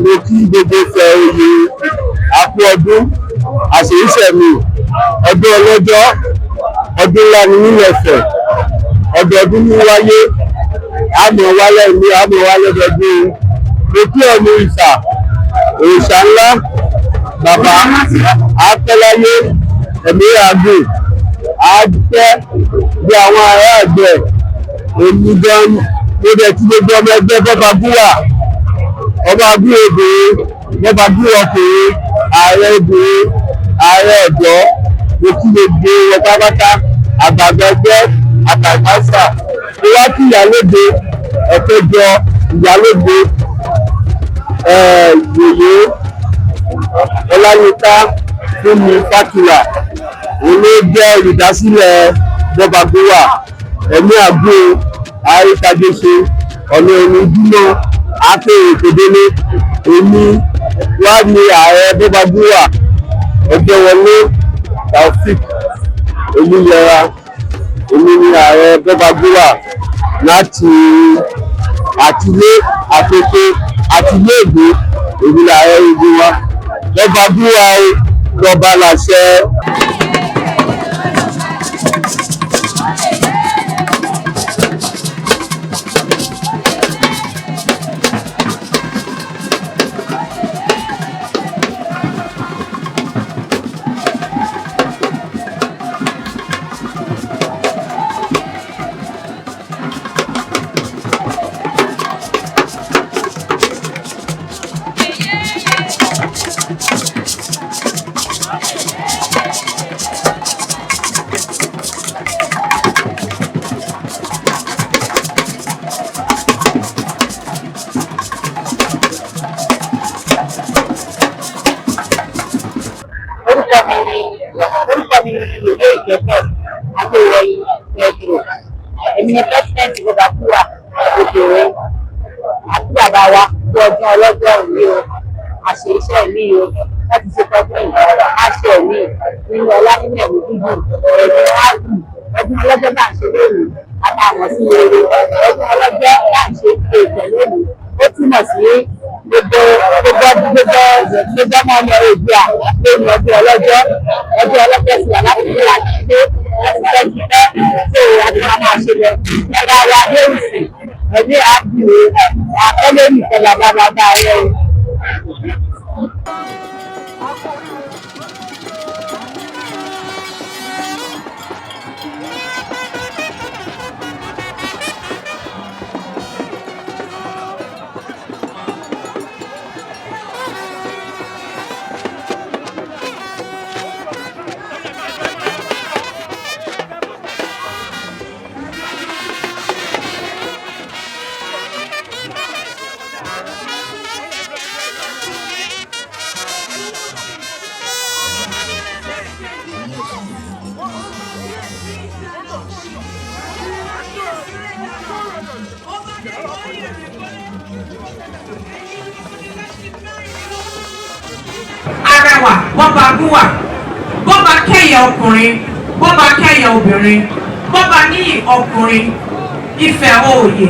Mo kí gbogbo Ifẹ̀ oyè àpò ọdún àṣeyíṣẹ́mi. Ọdún ọlọ́jọ́, ọdún ńlá ni nílẹ̀ Ifẹ̀. Ọdọọdún ní wáyé, àmọ́ wálẹ̀ ní àmọ́ wálẹ̀ ọdọọdún. Mo kí ọ̀nà ìsà òòṣà ńlá, bàbá akẹ́láyé, ẹ̀mí àgùn àjẹ́ bí àwọn ará ẹ̀gbẹ́. Èmi gan mo dẹ̀ tí gbogbo ọmọ ẹgbẹ́ bọ́ba gúwà, ọba gúwà obìnrin, bọ́ba gúwà ọkùnrin, ààrẹ obìnrin, ààrẹ ọ̀dọ́. Mo kí gbogbo wọn pátápátá, àgbààgbà ẹgbẹ́, àgbààgbà. Mo wá kí ìyálóde ẹ̀kẹjọ, ìyálóde yèyé Ọláyínká Fúnmi Fákìlà. Òun ló jẹ́ olùdásílẹ̀ bọ́bagúwà. Ẹ̀mí àgbo àríkàjẹsẹ ọ̀nà ẹni dúná akéwì kedele. Èmi wá ní ààrẹ bọ́bagúwà, Ẹgbẹ́wọlé Taofik Olúyẹra. Èmi ní ààrẹ bọ́bagúwà láti àtìlé àtòkò àtìlé ègbé. Èmi ní ààrẹ ìlú wa bọ́bagúwà o, lọ́ba làṣẹ. Orúkọ mi ni ìwé ìjẹ́pẹ̀ Adéwọ̀yí Pedro. Èmi ni president Bọ́bakúwà obìnrin. Àti bàbá wa kú ọdún ọlọ́jọ́ òní o, àṣẹ iṣẹ́ mi o láti ṣe tọdún yìí, àṣẹ mi nínú ọlá, nínú ẹ̀mí gígùn, ẹ̀mí ágùn. Ọdún ọlọ́jọ́ bá ń ṣe lónìí, a máa mọ̀ sí rere. Ọdún ọlọ́jọ́ bá ń ṣe ètò lónìí, ó túmọ̀ sí gbogbo gbogbo gbogbo gbogbo ọmọ ọmọ Oòduà lónìí. Ọdún ọlọ́jọ́, ọdún ọlọ́jọ́ sì wà láti fi láti ṣe láti fẹ́ ti fẹ́ tó àti máa máa ṣe lọ. Ẹ̀rọ wa Adéhùsì, ẹ̀mí àbúrò àkọlé nìkan, bàbá bàbá rẹ o. Arẹwà bọ́ba gúwà, bọ́ba kẹ́yẹ ọkùnrin, bọ́ba kẹ́yẹ obìnrin, bọ́ba níyì ọkùnrin, Ifẹ̀ òòyè,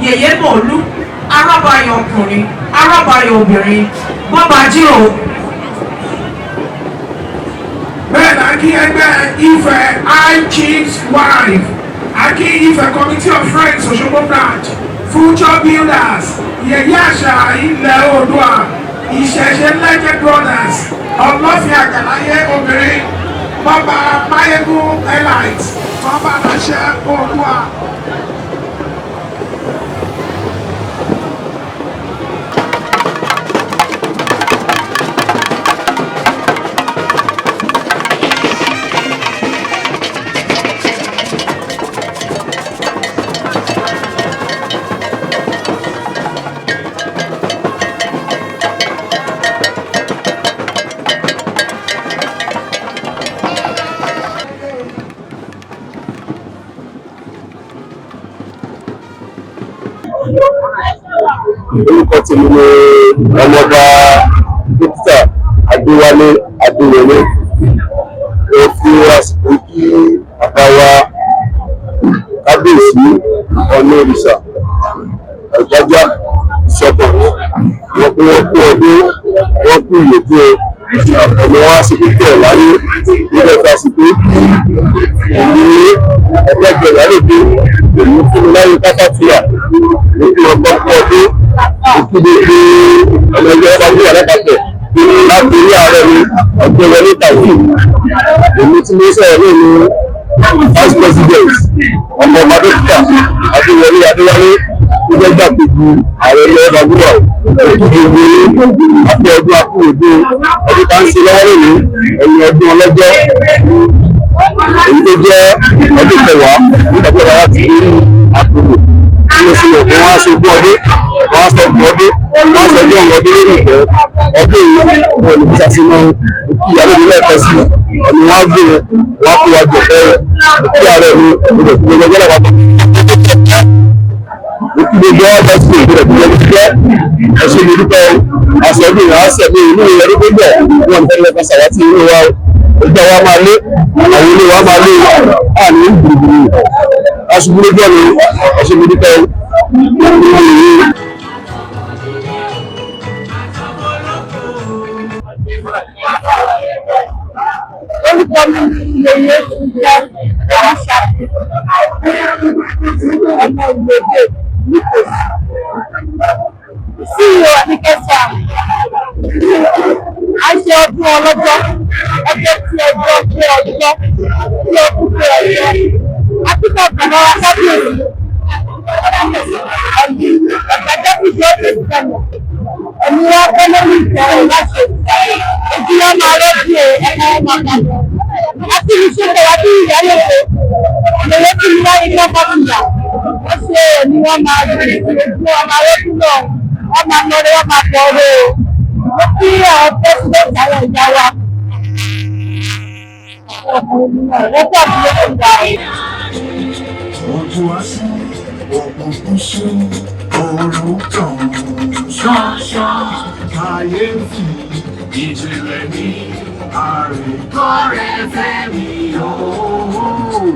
yèyé mòlú, arọ́bayọ̀ ọkùnrin, arọ́bayọ̀ obìnrin, bọ́ba jírò. Bẹ́ẹ̀ náà kí ẹgbẹ́ Ifẹ̀ High Chiefs Wife, akí Ifẹ̀ Committee of Friends Òṣogbo Branch, Future Builders, Yẹ̀yẹ́ Àṣà Ilẹ̀ Oòduà, Ìṣẹ̀ṣe Legend Brothers, Ọlọ́fin Àgàláyé obìnrin, Bọ́ba Máyégún Elite, Bọ́ba Aláṣẹ Oòduà. Orúkọ tèmi ni Ọmọọba Dókítà Adéwálé Adéwọlé. Mo fi àsìkò kí bàbá wa Kábíyèsí Ọ̀nà Òrìṣà Ọ̀jájá Ìṣọ̀kan. Pé wọ́n kú ọdún, wọ́n kú ìyèjú ọ̀nà wọn á sì pípẹ́ láyé nígbà tá a sì pé kí ìlú ẹgbẹ́gbẹ̀ lálejò èyí fún mi láyé káfáfíà ní kí wọ́n gbọ́ kú ọdún ìkéde pé ọmọ ẹgbẹ́ ọba wúwà lápapọ̀ láti orí ààrẹ mi ọ̀gbẹ́wọlé tàwí èmi tí mo sọ̀rọ̀ náà ni vice president ọmọ ọba dókítà Adéwọlé Adéwálé tó jẹ́ gbàgbégbé ààrẹ ilẹ̀ ọba wúwà òkìdí ìwé àti ọdún akúròdú ọdún tá ń ṣe lọ́wọ́ lónìí ẹ̀yìn ọdún ọlọ́jọ́ èyí tó jẹ́ ọdún kẹwàá nígbà tó rárá ti rí àpòrò tí mo ṣe yọ̀ pé wọ́n á ṣe ogún ọdún, wọ́n á sọ ọgbọ̀n ọdún, wọ́n á sọ ọdún ọdún lórí ìfẹ́ ọdún yìí. Wọn ò ní bí sàṣìmọ́ òkú ìyá lóde lẹ́ẹ̀kan sí ọ̀nà wọn á gbé wọn á kó wa jọ fẹ́rẹ̀ òkú ààrẹ mi òkú gbogbo ẹgbẹ́ làwọn òkú gbogbo ọjọ́ sí ìpínlẹ̀ tó yẹ kí jẹ́ ẹṣin mi dúpẹ́ aṣọ ọdún yìí aṣọ mi inú ìyẹn ló gbé wọn fẹ́ lẹ́ka sàwátì inú wa ojú wa máa lé àwọn ilé wa máa lé àní gbùgbùrù aṣọ gbúdúgbò mi ẹṣin mi dúpẹ́. Orúkọ mi ni Yèyé Fúnkẹ́ Ọmọṣàkí, ọmọ ìgbèdè Nítòsí. CEO Àníkẹ́sà, a ṣe ọdún ọlọ́jọ́, ọjọ́ tí ọjọ́ pé ọjọ́, tí ọdún pé ọjọ́. Akíkọ̀ bàbá wa kábíyèsí. Ẹ̀mí ọ̀gájọ́ ìjọ ìsẹ̀mọ̀. Ẹ̀mí wa pẹ́ lórí ìtẹ́ ẹ̀ láṣẹ. Ojú wa máa rọ́bì ẹ̀ ẹ̀ka ẹ̀ máa kàlẹ̀. Àti ìṣe wa bí ìyá yòókù. Yèyé tí mi wáyé ní ọkọ̀ tìyà. Ó ṣe ẹ̀mí wọn máa gbé ojú wa máa rọ́bì náà. Wọ́n máa lọrẹ, wọ́n máa pọ̀ ọ́. Mo kí àwọn pẹ́sidẹ̀ntì àwọn ìyá wa. Wọ́n pọ̀ sí lórí ìyá. Ojú asú, òkùnkùn sú, oòrùn tàn ṣáṣá. Kàyéfì, ìjìnlẹ̀ ní àrèkọ́rẹ́ fẹ́ mi ooo.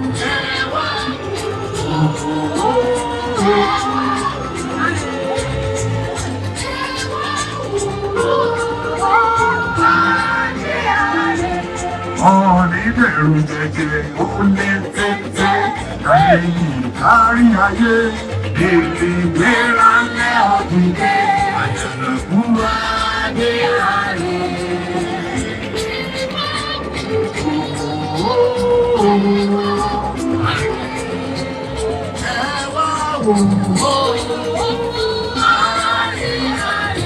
Ọ̀ọ́nì bẹ̀rù jẹjẹ, ó lé tẹ́tẹ́, ayé kárí ayé, ètè ìgbéra lẹ́ ọ̀dìdẹ́, àjànàkú adé ayé. Ẹ wá wò ó, àwòrán,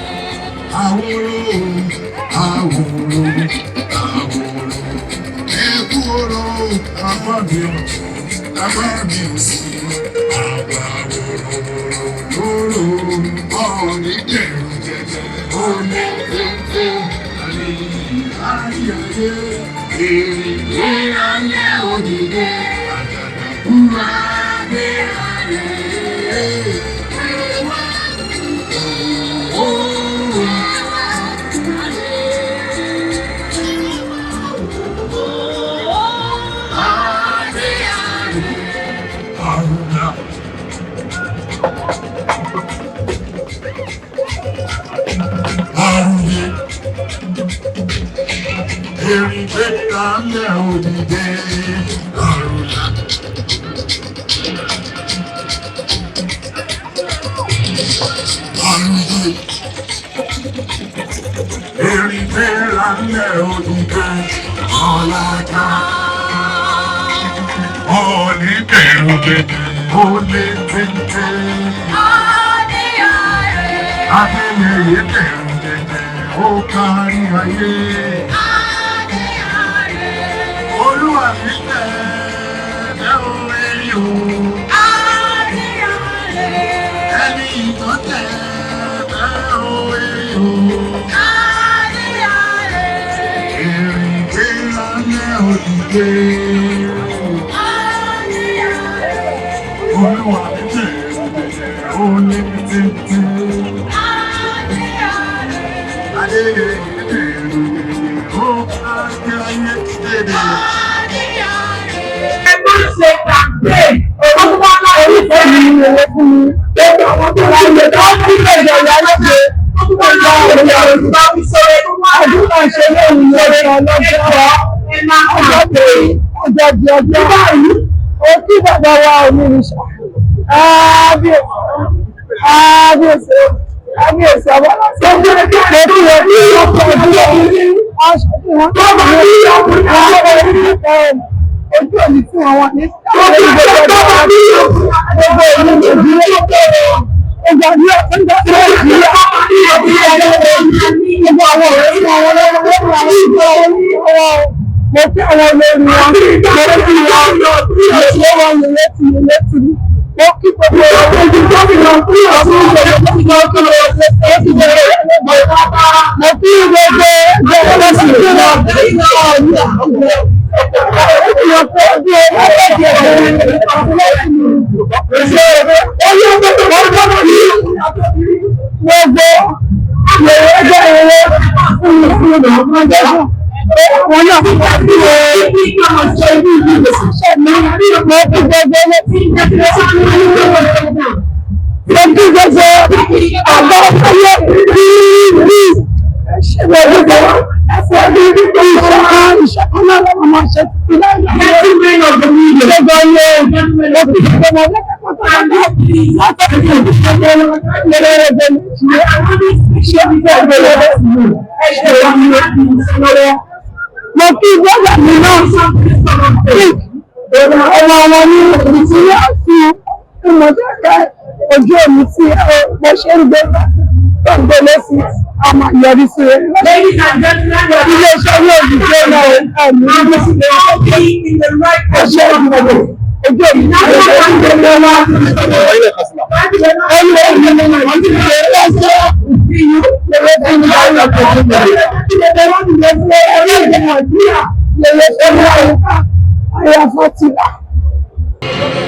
àwòrán, àwòrán ẹkú oró apá mi ọ̀tún apá mi òsì àgbà wòròwòrò lóró ọ̀ọ́nì dẹ̀rù jẹjẹ ó lé téńté àní ayé ayé èrè ìrànlẹ́ òdìdé àjàdàkúrà dé ayé. Haruna. Àrùyé. Erin gbéra lẹ̀ òdìdé. Àrùlà. Àrùyé. Erin gbéra lẹ̀ òdìdé. Ọ̀làjà. Ọ̀ọ́nì bẹ̀rù bẹ̀rù ó lé téńté. Adéyẹyẹ bẹ̀rù bẹ̀rù ó kárí ayé. Olúwa mi bẹ̀rẹ̀ orí o. Ẹni ìtàn tẹ̀ orí o. Èrè gbéra lẹ́ òdìdé. Olúwa mi bẹ̀rù bẹ̀rù ó lé téńté. Adéyẹyẹ bẹ̀rù bẹ̀rù ó kárí ayé. Ẹ má ṣe campaign. Orúkọ mi ni owó fún mi. Gbogbo àwọn tó wà lè tó ń bí ìjọba lóde. Àdúrà ṣe lóhùn lórí ọlọ́jọ́ ọjọ́ bèrè ọjọ́ di ọjọ́ báyìí. Ó kí bàbá wa onírìṣà. Kábíyèsí. Kábíyèsí. Kábíyèsí ọba láti ọjọ́ mo kí wọn kí ọkọ̀ ojú aṣọ tí wọ́n tó bá ní ọkùnrin ojú òní tí wọ́n wà ní gbogbo ìlú Nàìjíríà. Ìgbà ní ọ̀sán ìgbà tí wọ́n ti rí gbogbo àwọn ọ̀rẹ́ tí wọ́n lọ́wọ́ lọ́wọ́ àwọn ìgbà wọn mo kí àwọn olórí wọn, mo kí wọn mo wọn yẹlẹ tì yẹlẹ tì, mo kí gbogbo ojú gómìnà kí ọ̀sán ìjọba gómìnà kí ọ̀sán ìjọba, mo kí gbogbo ẹgbẹ́ sí ìjọba gbogbo ẹgbẹ́ ẹ̀rọ fún ìrìnàjò àwọn náà fún wa bí o ṣe bí ìgbésẹ̀ mi mo fi gbogbo mo fi gbogbo àgbà ọyọ bí bí ṣe gbogbo ẹsẹ̀ bí ìṣọ̀kan ìṣọ̀kan náà lọ́wọ́ máa ṣe títí láìláì gbogbo ilé mo fi gbogbo ọmọ mo kí gbọ́dọ̀ mi náà ọmọ wọn ní ìdílé àti ìmọ̀jáde ojú omi tí mo ṣe ń gbé tó ń gbé lọ́sí a máa yọrí sí i. Ilé iṣẹ́ yóò di tó náà ẹ̀mí ọṣẹ́ ìdìbò ojú omi tí mo ṣe ń gbé lọ́wọ́. Ẹni ẹni Ayafatila. Yeah.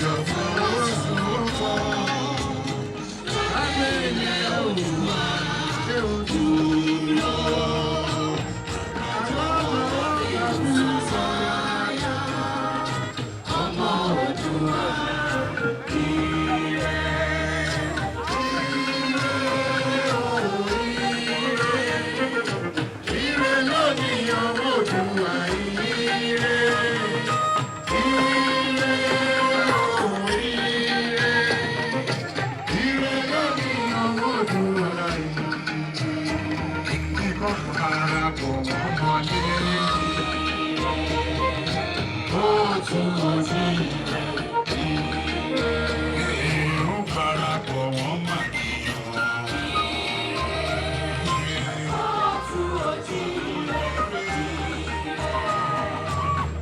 jọ fọwọ́sowọ́pọ̀. Lábẹ́lẹ̀ Oòduà ṣé o dúró? Àwọn ọmọ tàbí sọ̀rọ̀ ọmọ Oòduà ire. Ire o ire. Ire lónìí ọmọ Oòduà ire. Ire o ire. Ire lónìí ọmọ Oòduà ire. Kíkọ́ parapọ̀ wọ́n mọ́lé. Ó tún ojú ire. Èrò parapọ̀ wọ́n mà níyàn.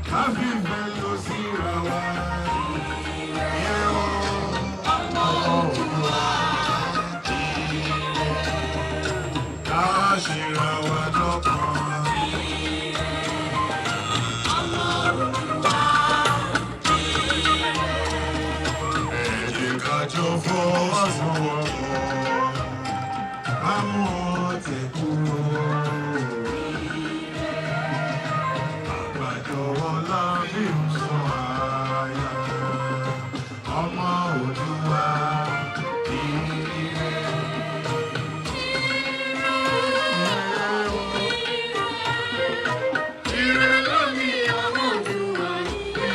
Ká fìfẹ́ lọ síra wa. Ọmọ Oòduà. Ká ṣera wa lọ́kàn. Ẹ jẹ́ ká jọ fọwọ́sowọ́pọ̀. Ká mú ọ̀tẹ̀ kúrò. Àgbàjọwọ́ la fi ń sọ àyà. Ọmọ Oòduà ire. Ire lónìí ọmọ Oòduà ire.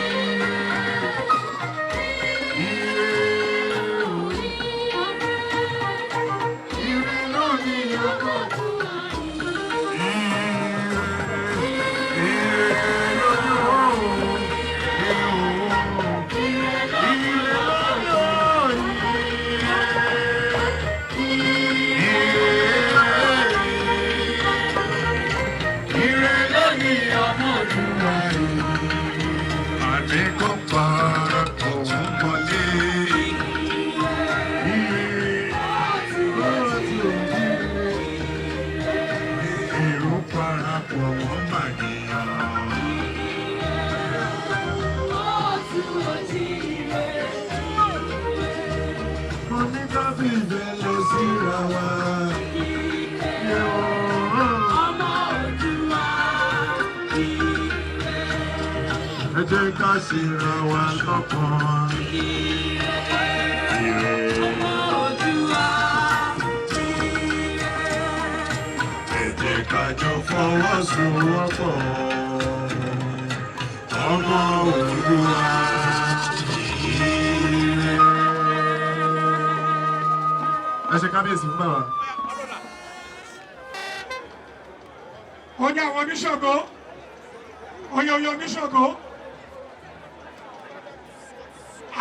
Ire o. Ire lónìí ọmọ Oòduà ire. Ire lónìí o. Ire o. Ire lónìí o. Ire. Ire. Ire lónìí ọmọ Oòduà ire. Àní kò parapọ̀ wọ́n mọ́lé. Ire. Èrò parapọ̀ wọ́n mà níyàn. Mo ní ká fìfẹ́ lọ síra wa. Ọmọ Oòduà ire. Ẹ jẹ́ ká ṣera wa lọ́kàn. Ire. Ọmọ Oòduà ire. Ẹ jẹ́ ká jọ fọwọ́sowọ́pọ̀. Ọmọ Oòduà ire. Ẹ ṣe kábíyèsí fún bàbá. Ó ní àwọn oníṣògo, oye oye oníṣògo,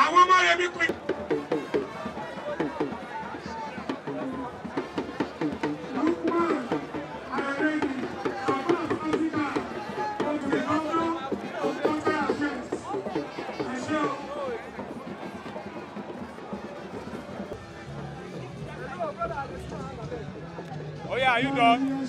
àwọn ọmọ rẹ̀ mi pin. Lukman Arẹni Abbas Fatima of the Governor of Cultural Affairs. Ẹ ṣé o. Oh yeah, are you done?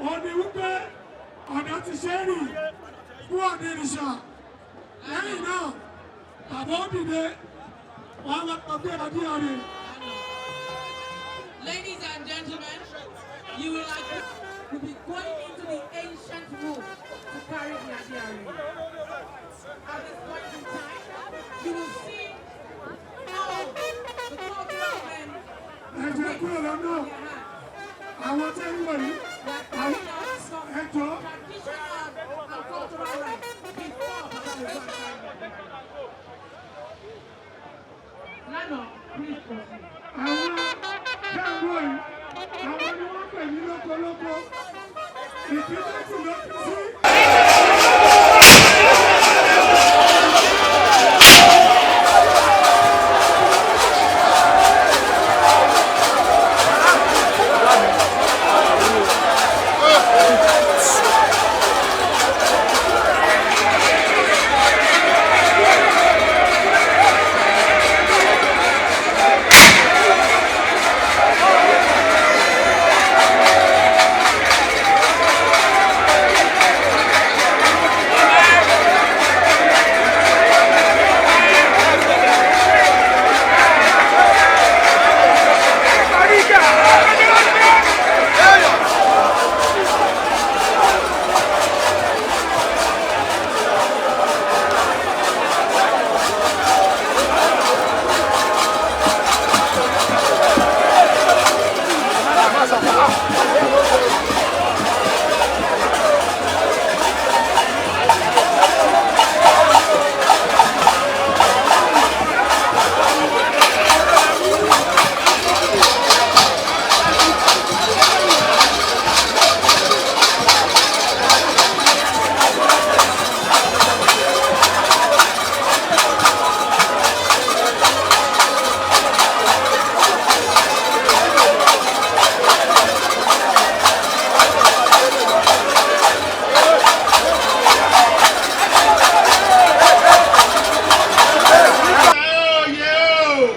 Òun ni wípé ọ̀nà ti ṣe é rìn fún Ọ̀nìrìṣà. Lẹ́yìn náà, bàbá ó dìde, wọ́n á máa gbé adé ọ̀rẹ́. Ladies and gentlemen, you will agree will be going into the ancient room to carry the Adiari. At this point in time, you will see all the cultural men Ẹ jẹ́ kúrò lọ́nà. with their hands. Àwọn tẹ́ ń wọ̀ yìí, They are àwọn carrying out some ẹ jọ̀ọ́. traditional and cultural rites before Baba will go and carry the Adiari. Lano, please proceed. Àwọn tẹ́ ń wọ̀ yìí, àwọn ni wọ́n pè ní lókolóko. Ìpín méjì ló pín sí. Oyè o!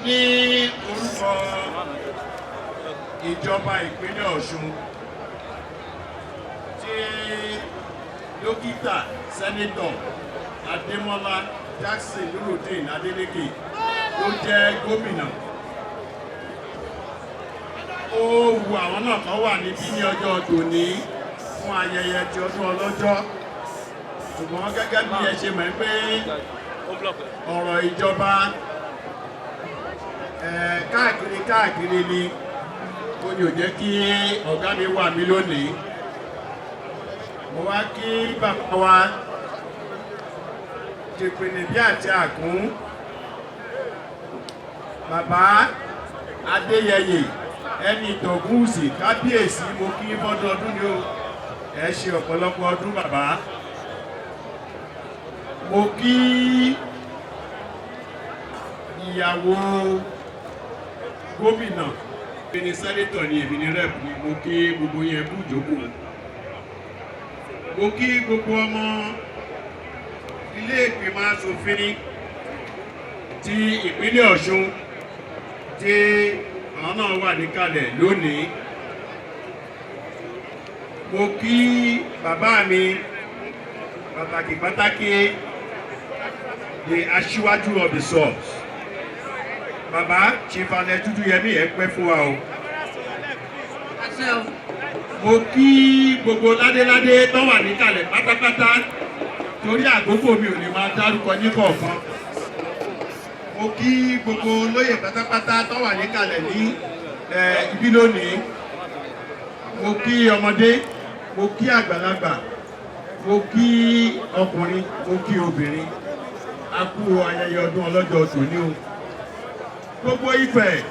Ní orúkọ ìjọba ìpínlẹ̀ Ọ̀ṣun tí dókítà sẹ́nitọ̀ Adémọ́lá Jackson Nurudeen Adeleke tó jẹ́ gómìnà, ó wu àwọn náà kan wà níbí ní ọjọ́ tòní fún ayẹyẹ ti ọdún ọlọ́jọ́, ṣùgbọ́n gẹ́gẹ́ bí ẹ ṣe mọ̀ pé ọ̀rọ̀ ìjọba káàkiri káàkiri ni ó ní ò jẹ́ kí ọ̀gá mi wà mí lónìí. Mo wá kí bàbá wa Jìpìnìbí àti Àkún, bàbá Adéyẹyè ẹni ìtọ̀gúnwùsì, kábíyèsí, mo kí fọ́dún ọdún ni o, ẹ ṣe ọ̀pọ̀lọpọ̀ ọdún bàbá. Mo kí ìyàwó gómìnà, èmi ni sẹ́nétọ̀ ni, èmi ni rẹ́pù ni, mo kí gbogbo yẹn kú ìjókòó. Mo kí gbogbo ọmọ ilé ìgbìmọ̀ asòfin ti ìpínlẹ̀ Ọ̀ṣun tí àwọn náà wà níkàlẹ̀ lónìí. Mo kí bàbá mi pàtàkì pàtàkì, the aṣíwájú of the source, bàbá Chief Alex Dúdúyẹmí, ẹ pẹ́ fún wa o. Mo kí gbogbo ládéládé tó wà níkàlẹ̀ pátápátá, torí àkókò mi ò ní máa dárúkọ ní kọ̀ọ̀kan. Mo kí gbogbo olóyè pátápátá tó wà níkàlẹ̀ ní ibi lónìí. Mo kí ọmọdé, mo kí àgbàlagbà, mo kí ọkùnrin, mo kí obìnrin. A kú ayẹyẹ ọdún ọlọ́jọ́ tòní o. Gbogbo Ifẹ̀,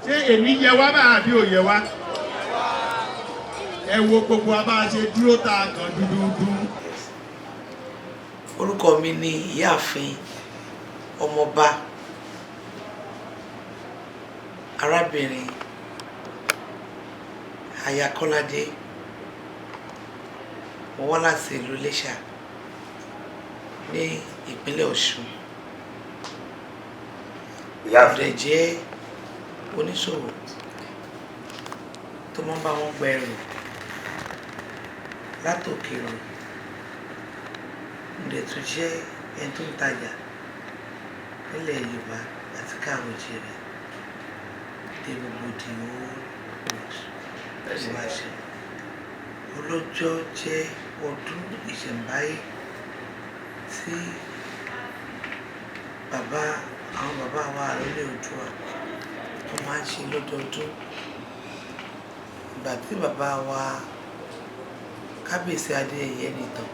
ṣé èmi yẹ wá bá àbí ò yẹ wá? Ẹ wo gbogbo wa bá a ṣe dúró tá a kàn dúdúdú. Orúkọ mi ni Ìyáàfin Ọmọọba Arábìnrin Ayakọ́ládé. Mo wá láti ìlú Iléṣà ní ìpínlẹ̀ Ọ̀ṣun. Mo dẹ̀ jẹ́ oníṣòwò. tó máa ń bá wọn gba ẹrù látòkèrè. Mo dẹ̀ tún jẹ́ ẹni tó ń tajà nílẹ̀ Yorùbá àti káàró jíire dé gbogbo the whole world. Ló wá ṣe ọlọ́jọ́ jẹ́ ọdún ìṣẹ̀ǹbáyé tí bàbá àwọn bàbá wa àrólé Oòduà wọ́n máa ń ṣe lọ́dọọdún. Ìgbà tí bàbá wa Kábíyèsí Adéyẹyè Ẹnìtàn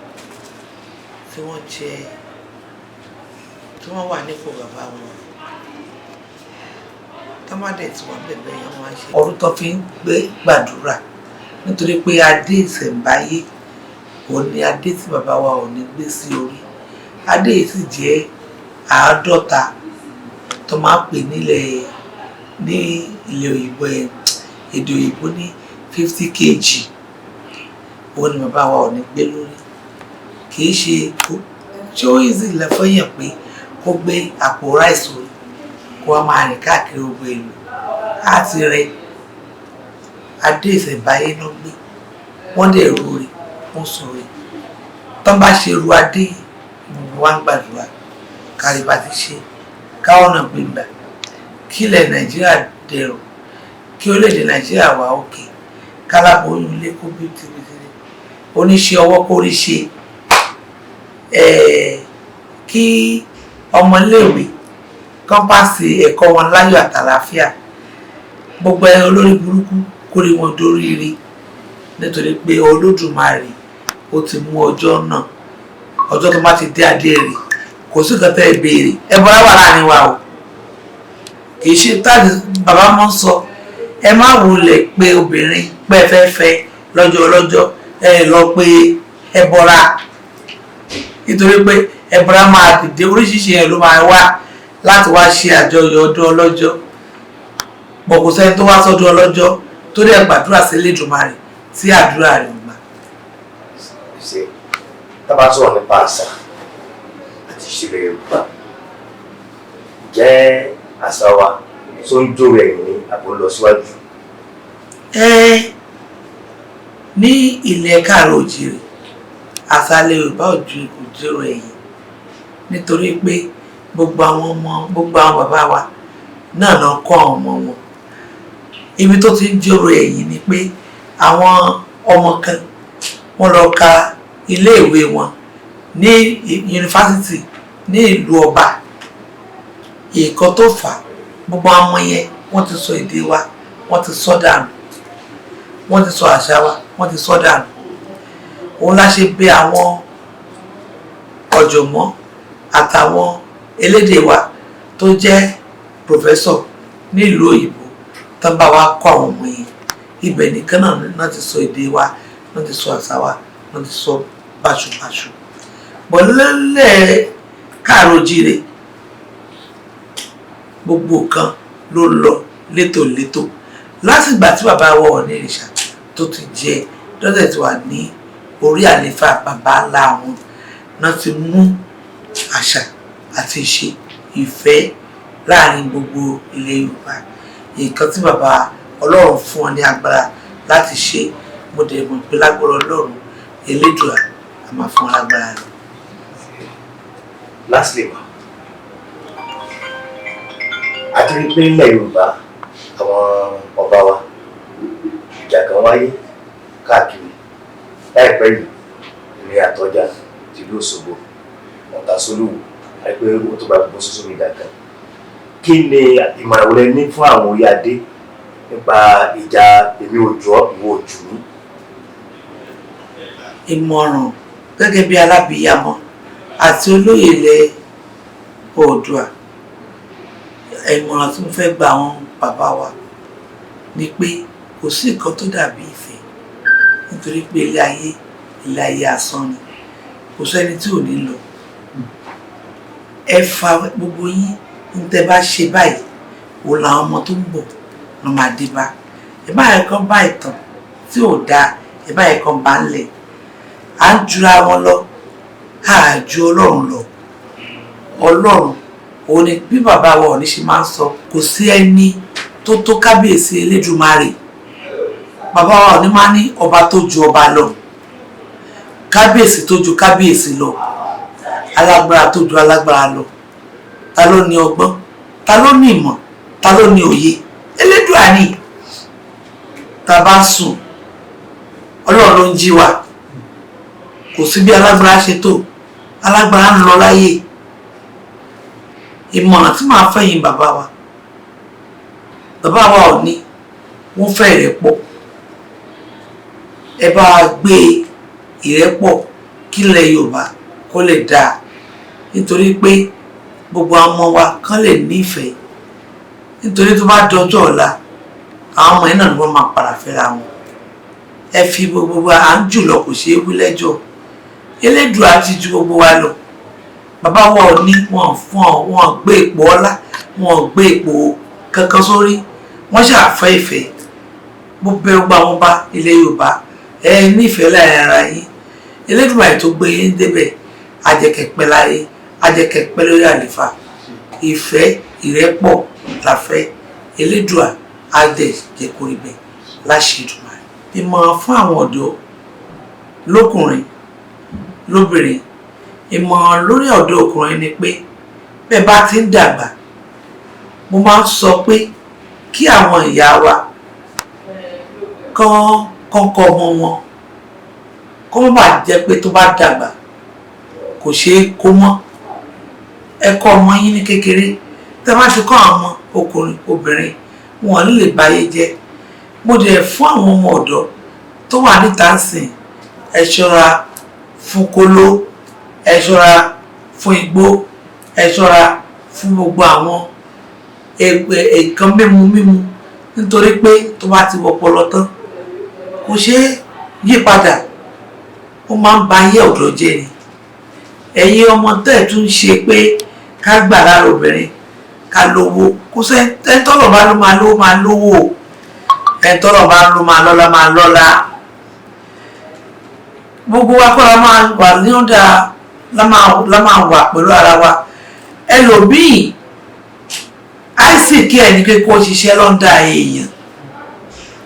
tí wọ́n jẹ, tí wọ́n wà nípò bàbá wọn, tọ́mádẹ̀ tí wọ́n bẹ̀bẹ̀ yẹn, wọ́n máa ń ṣe ọdún tó fi ń gbé gbàdúrà, nítorí pé adé ìṣẹ̀ǹbáyé òun ni adé tí bàbá wa ò ní gbé sí orí. Adé yìí sì jẹ́ 50 tó máa ń pè nílẹ̀ ní ilẹ̀ òyìnbó ẹ̀, èdè òyìnbó ní 50 kg. Òun ni bàbá wa ò ní gbé lórí. Kì í ṣe ṣé ó easy lẹ́fọ́yàn pé kó gbé àpò rice orí, kó wá máa rìn káàkiri gbogbo ìlú láti rẹ. Adé ìṣẹ̀ǹbáyé náà gbé, wọ́n dẹ̀ rúre, wọ́n sọ̀rọ̀. Tán bá ṣe ru adé, gbogbo wa ń gbàdúrà kárí bá ti ṣe, káwọn náà gbégbà, kí ilẹ̀ Nàìjíríà dẹrọ̀, kí orílẹ̀-èdè Nàìjíríà wà òkè, kálábóyún ilé kó bí tibitiri, oníṣẹ́ ọwọ́ kó rí ṣe, kí ọmọléèwé kán pàṣẹ ẹ̀kọ́ wọn láyọ̀ àtàlàáfíà, gbogbo ẹ olórí burúkú kó rí wọn dóríire, nítorí pé Olódùmarè ó ti mú ọjọ́ náà. Ọjọ́ tó bá ti dé adé rè, kò sí nǹkan tẹ́ ẹ béèrè. Ẹ bọ́lá wà láàrin wa o, kì í ṣe táàdì bàbá mọ́ sọ. Ẹ má wulẹ̀ pé obìnrin pẹ́ fẹ́fẹ́ lọ́jọ́ ọlọ́jọ́, ẹ lọ pé ẹ bọ́ra, nítorí pé ẹbọra máa dìde, oríṣiríṣi ẹ ló máa wá láti wá ṣe àjọyọ̀ ọdún ọlọ́jọ́ pọ̀. Kò sẹ́ni tó wá sọ́dún ọlọ́jọ́ tó dẹ̀ gbàdúrà sí Elédùmarè tí àdúrà rẹ̀ ò gbà. Ṣe tá bá sọ̀rọ̀ nípa àṣà àti ìṣẹ̀lẹ̀ Yorùbá, jẹ́ àṣà wa tó ń jó ẹ̀yìn ní àbò lọ síwájú? Ẹ ní ilẹ̀ káàárọ̀ òjìrè, àṣà ilẹ̀ Yorùbá ò ju kò dúró ẹ̀yìn, nítorí pé gbogbo àwọn ọmọ, gbogbo àwọn bàbá wa náà lọ kọ́ àwọn ọmọ wọn. Ibi tó ti ń jòrò ẹ̀yìn ni pé àwọn ọmọ kan, wọ́n lọ ka iléèwé wọn ní yunifásitì ní ìlú ọba. Nǹkan tó fà á, gbogbo àwọn ọmọ yẹn, wọ́n ti sọ èdè wa, wọ́n ti sọ dànù, wọ́n ti sọ àṣà wa, wọ́n ti sọ dànù. Òun la ṣe bẹ̀ àwọn ọ̀jọ̀gbọ́n àtàwọn elédè wa tó jẹ́ professor nílùú òyìnbó tó ń bá wa kọ́ àwọn ọmọ yẹn. Ibẹ̀ nìkan náà náà ti sọ èdè wa, náà ti sọ àṣà wa, náà ti sọ báṣubàṣu bọ̀ lẹ́lẹ̀ káàró jíire. Gbogbo nǹkan ló lọ létòlétò látìgbà tí bàbá wa Ọ̀nìrìṣà tó ti jẹ dọ́tẹ̀ tí wà ní orí àlééfà bàbá ńlá wọn náà ti mú àṣà àti ìṣe ìfẹ́ láàrin gbogbo ilẹ̀ Yorùbá. Nǹkan tí bàbá Ọlọ́run fún ọ ní agbára láti ṣe, mo dẹ̀ mọ̀ pé lágbára Ọlọ́run Elédùà, a máa fún ọ lágbára rẹ̀. Lastly ma, a ti rí pé nílẹ̀ Yorùbá, àwọn ọba wa, ìjà kan wáyé káàkiri láìpẹ́ yìí ní Àtọ́jà tìlú Òṣogbo, Ọ̀tàsólùwò, àti pé ó tó gba gbogbo social media kan. Kí ni ìmọ̀ràn wo lẹ ní fún àwọn orí adé nípa ìjà èmi ò jù ọ́, ìwọ ò jù mí? Ìmọ̀ràn gẹ́gẹ́ bí alábìyamọ àti olóyè ilẹ̀ Oòduà, ìmọ̀ràn tí mo fẹ́ gba àwọn bàbá wa ni pé kò sí nǹkan tó dàbí ìfẹ́, nítorí pé ilé ayé, ilé ayé asán ni. Kò sẹ́ni tí ò ní lọ. Ẹ fa gbogbo yín ní tẹ́ bá ṣe báyìí, òun làwọn ọmọ tó ń bọ̀ ló máa dé bá. Ẹ má yẹ kán bá ìtàn tí ò dáa, ẹ má yẹ kán bá ń lẹ̀. À ń jura wọn lọ, à ju Ọlọ́run lọ. Ọlọ́run òun ni bí bàbá wa Ọ̀ọ̀ni ṣe máa ń sọ, kò sí ẹni tó tó kábíyèsí Elédùmarè. Bàbá wa ní máa ní ọba tó ju ọba lọ, kábíyèsí tó ju kábíyèsí lọ, alágbára tó ju alágbára lọ. Ta ló ní ọgbọ́n? Ta ló ní ìmọ̀? Ta ló ní òye? Elédùà ni. Ta bá sùn, Ọlọ́run ló ń jí wa. Kò sí bí alágbára ṣe tó, alágbára ń lọ láyé. Ìmọ̀ràn tí màá fẹ̀yìn bàbá wa, bàbá wa ò ní wọ́n fẹ́ ìrẹ́pọ̀. Ẹ bá wa gbé ìrẹ́pọ̀ kílẹ̀ Yorùbá kó lè dáa, nítorí pé gbogbo àwọn ọmọ wa kán lè nífẹ̀ẹ́, nítorí tó bá dọjọ́ ọ̀la, àwọn ọmọ yẹn náà ni wọ́n máa padà fẹ́ra wọn. Ẹ fi gbogbo wa à ń jùlọ, kò ṣeé wí lẹ́jọ́. Elédùà ti ju gbogbo wa lọ. Bàbá wa ò ní wọn fún ọ, wọn gbé ipò ọlá, wọn gbé ipò kankan sórí, wọn ṣàfẹ́ ìfẹ́. Mo bẹ̀ gbogbo àwọn ọba ilẹ̀ Yorùbá, ẹ nífẹ̀ẹ́ láàrin ara yín. Elédùà tó gbé yín débẹ̀, ajẹkẹpẹ láyé, ajẹkẹpẹ lórí àlefa. Ìfẹ́ ìrẹ́pọ̀ la fẹ́. Elédùà á dẹ̀ jẹ́ kó rí bẹ́ẹ̀ láṣẹ Èdùmàrè. Ìmọ̀ràn fún àwọn ọ̀dọ́ lókùnrin lóbìnrin, ìmọ̀ràn lórí ọ̀dọ́ ọkùnrin ni pé bẹ́ẹ̀ bá ti ń dàgbà, mo máa ń sọ pé kí àwọn ìyá wa kán kọ́kọ́ ọmọ wọn, kó má bàa jẹ́ pé tó bá dàgbà kò ṣeé kó mọ́. Ẹ kọ́ ọmọ yín ní kékeré. Tẹ́ bá ti kọ́ àwọn ọmọ ọkùnrin obìnrin, wọn ò ní lè báyé jẹ́. Mo dẹ̀ fún àwọn ọmọ ọ̀dọ́ tó wà níta ń sìn, ẹ ṣọ́ra fún kóló, ẹ ṣọ́ra fún igbó, ẹ ṣọ́ra fún gbogbo àwọn nǹkan mímu mímu, nítorí pé tó bá ti wọpọlọ tán, kò ṣeé yí padà. Ó máa ń ba ayé ọ̀dọ́ jẹ́ ni. Ẹ̀yin ọmọ tẹ́ ẹ̀ tún ṣe pé ká gbà lára obìnrin ká lówó, kò sẹ́ ẹni tọ́lọ̀ bá ló máa lówó, máa lówó o. Ẹni tọ́lọ̀ bá ló máa lọ́lá, máa lọ́lá. Gbogbo wa kọ́ la máa wà ní ọ̀dà, la máa wà pẹ̀lú ara wa. Ẹlòmíì, àìsíkí ẹ̀ ní pé kó ṣiṣẹ́ lọ́ndà èèyàn,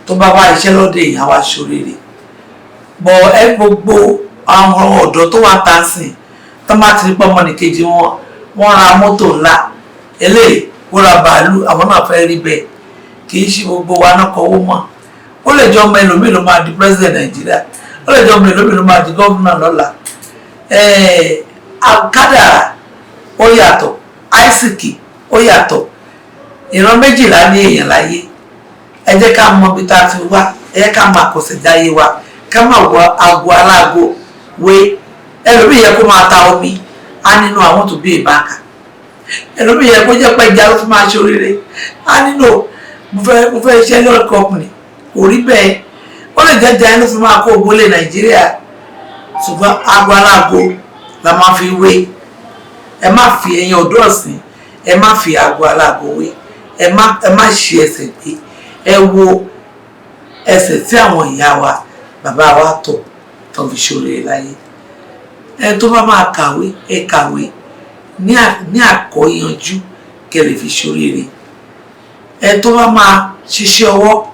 tó bá wá iṣẹ́ lọ́dọ̀ èèyàn, wá ṣoríire bọ̀. Ẹ gbogbo àwọn ọ̀dọ́ tó wà tá a sìn, tó bá ti rí pé ọmọnìkejì wọn, wọ́n ra mọ́tò ńlá, eléyìí wọ́n ra bàálù, àwọn náà fẹ́ rí bẹ́ẹ̀. Kì í ṣe gbogbo wa náà kọ́wó mọ́. Ó lè jẹ́ ọmọ ẹlòmíì ló máa di president Nàìjíríà, ó lè jẹ́ ọmọ ẹlòmíì ló máa di gómìnà lọ́la. Kádàrá ó yàtọ̀, àìsìkì ó yàtọ̀. Ìran 12 ní èèyàn láyé. Ẹ jẹ́ ká mọ ibi tá a ti wá, ẹ jẹ́ ká máa kọ̀sẹ̀jáyé wa, ká má wọ aago aláago wé. Ẹlòmíì yẹ kó máa ta omi á nínú àwọn tó bí ìbáka. Ẹlòmíì yẹ kó jẹ́ pé ìjà ló fi máa ṣe oríire á nínú mo fẹ́ iṣẹ́ lọ́rọ̀ company. Kò rí bẹ́ẹ̀. Ó lè jẹ́ jẹ́ ló fi máa kó owó lé Nàìjíríà, ṣùgbọ́n aago aláago la máa fi wé. Ẹ má fi ẹ̀yin ọ̀dọ́ ọ̀sìn, ẹ má fi aago aláago wé. Ẹ má ṣe ẹsẹ̀ gbé. Ẹ wo ẹsẹ̀ tí àwọn ìyá wa, bàbá wa tọ̀ tó fi ṣoríire láyé. Ẹ tó bá máa kàwé, ẹ kàwé ní àkọ́yanjú kẹ́ lè fi ṣoríire. Ẹ tó bá máa ṣiṣẹ́ ọwọ́,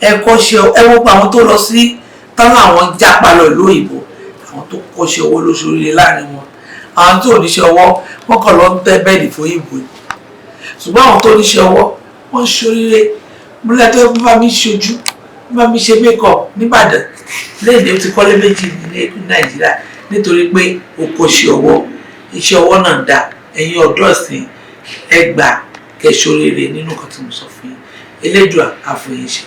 ẹ kọ́ṣẹ́. Ẹ wo pa àwọn tó lọ sí táwọn àwọn jápa lọ ìlú òyìnbó, àwọn tó kọ́ṣẹ́ ọwọ́ ló ṣoríire láàrin wọn. Àwọn tó níṣẹ́ ọwọ́, wọ́n kàn lọ ń tẹ́ bẹ́ẹ̀dì fún òyìnbó ni, ṣùgbọ́n àwọn tó níṣẹ́ ọwọ́, wọ́n ṣoríire. Múlẹ̀ tó bá mi ṣojú, bá mi ṣe makeup nìbàdàn lẹ́yìn, ó ti kọ́lé méjì ní Nàìjíríà, nítorí pé ó kọ́ṣẹ́ ọwọ́. Iṣẹ́ ọwọ́ náà dá. Ẹ̀yin ọ̀dọ́ ọ̀sìn, ẹ gbà kẹ́ ṣoríire nínú nǹkan tí mo sọ fún yín. Elédùà á fún yín ṣe.